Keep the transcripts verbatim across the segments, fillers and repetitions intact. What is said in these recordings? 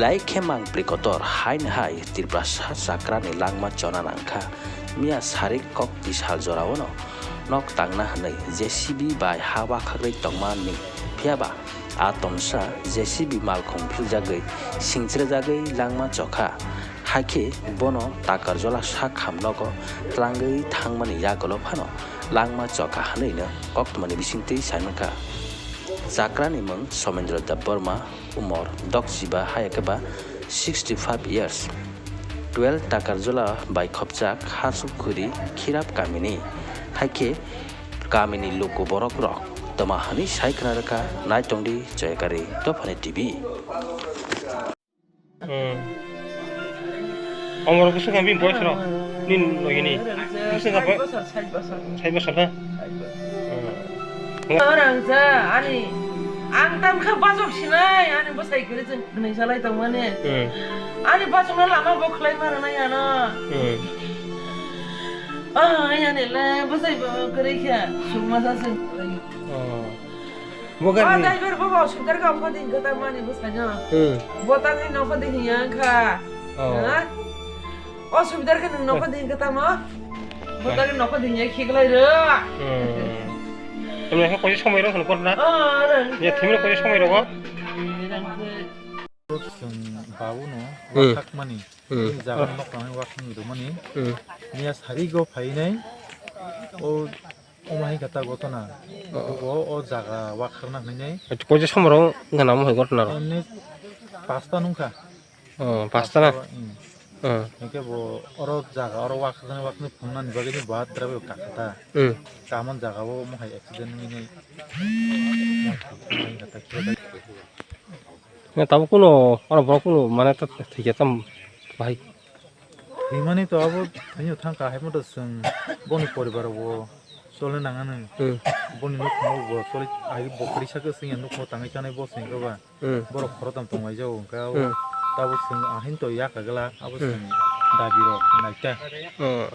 Tei khe mangpli kotor haino hai Tiprasa chakrani langma chona nangkha. Miya sarik kok tisal joraono nok tangna hwnwi J C B bai ha wakhakrwi tongmani, phiyaba a tomsa J C B malkhung philjagwi singchrejagwi langma chokha. Hakhe bono Takarjola sak hamnogo tlangwi thangmani yagulo phano langma chokha hwnwino koktwmani bisingtwi saimankha. Chakrani mung Somendra Debbarma, umor dokchiba, hayakhe ba sixty five years. Twelve Takarjola bai khopjak Hasukkhuri Khirap kamini. Haikhe kamini luku borok rok toma hwnwi sai khna rwkha, naitongdi Joyakari Dophani T V. Hmm. Omor bwswk khe bini boyes rok? Nini logi ni? Bwswk khe boy-, sait bosor, sait bosor. Sait bosor na? Sait bosor. Hmm. Orang ja, ani, ang tam kha bajok sinai, ani bwsai kwrwi chwng hwnwi salai tongmani. Hmm. Ani bajokno lama bo khlai ma rwnai ano. Hmm. Ah, ani le bwsai bo kwrwi kha, sukma sa chwng. Oh. Bo O gari ni? Driver, bo, bo, subidar kha, omo din khe tamani bwskango. Hmm. Bo tangwi nokho de hiya kha. Oh. Ha? O subidar khe nwng nokho din khe tamo. Bo tangwi nokho din ya khiklai rw. Hmm. Tamni khe koise somoi rok hwn kor na? Oh, rang. Ya, thimno koise somoi rok o? Rang khe. Chwng babu no Hmm. Wakhakmani. Hmm. Jaga nok tangwi wakhang rwmani. Hmm. Niya sari go phainai. O Omo hai khe ta gotona. Oh. Bo o jaga wakhar na hwnwi nai. Koise somoro wngkha na omo hai gotona rok? Emni pasta nungkha. Oh, pasta na? Hmm. Oh. Hingke bo oro jaga oro wakhar na wakhar phungnani bagwi ni bo adra bai kakha ta. Hmm. Tamon jaga o omo hai accident wngwi nai. Na tabuk kuno oro borok kuno mane ta thwikhe tam bahai. Himani to abo thwino thangkha, hai moto chwng boni poribar bo chole nang anw. Hmm. Boni nukhungo bo chole, ai bo kwrwi sakhe chwngya nukhungo tangwi chanai bo chwngkhe ba. Hmm. Borok khoroktham tonglaijao hwnkhe abo Hmm. Tabuk chwng ahin to yakagwla abo Hmm. Chwng dabi rok naikha. Hmm.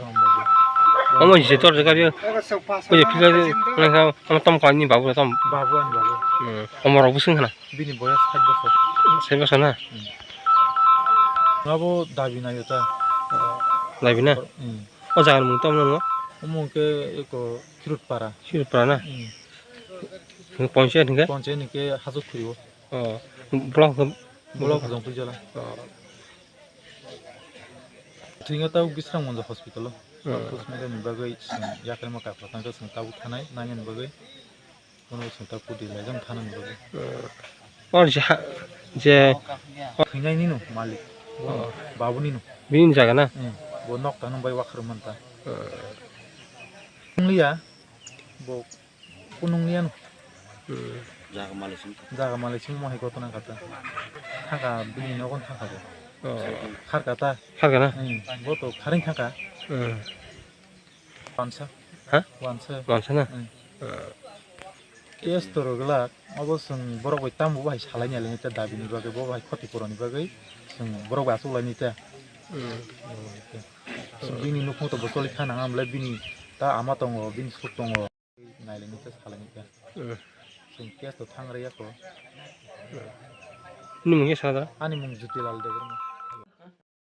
Omo je tor jaga yo. Oye phila nang kha, omo tom kani babu tom. Babu ani babu. Hmm. Omo rok bwswng khna. Bini boyas sait bosor. Sait bosor na? Hmm. Abo dabi naio ta. Dabi na? Hmm. O jaga ni mung tamo no? Omo hwnkhe eko Khirutpara. Khirutpara na? Hmm. Panchayat hwnkhe? Panchayat hwnkhe Hajukhuri o. Oh. Block hwnkhe? Block Jongpui Jola. Oh. Thwino tabuk Bisramganj hospital o. Hmm. Postmortem ni bagwi chwng yakarma kakla tangkha chwng tabuk thanai nangya ni bagwi. Bono chwng ta kudi laijak thana ni bagwi. Hmm. Or je ha-, je Thwinai nino malik. Oh. Babu nino. Bini jaga na? Hmm. Bo nok tangno bai wakhar manta. Hmm. Liya. Bo kunung liya no. Hmm. Jaga malik sing. Jaga malik sing mo hai gotona kata. Thaka bini nogon thaka bo. Oh. Kharka ta. Kharka na? Hmm. Bo to kharing thaka. Hmm. Wansa. Ha? Wansa. Wansa na? Hmm. Ah. Case to rwgwlak, obo chwng borok bai tambo bai salai ni alai ta dabi ni bagwi, bo bai khoti pura ni bagwi chwng borok bai achuk lai ni ta. Hmm. Chwng bini nukhung to bo choli kha nang, amle bini ta ama tongo, bini suk tongo. Nai lai ni ta salai ni ta. Hmm. Chwng case to thang rwya kho. Nini mung khe sa da? Ani mung Jutilal Debbarma.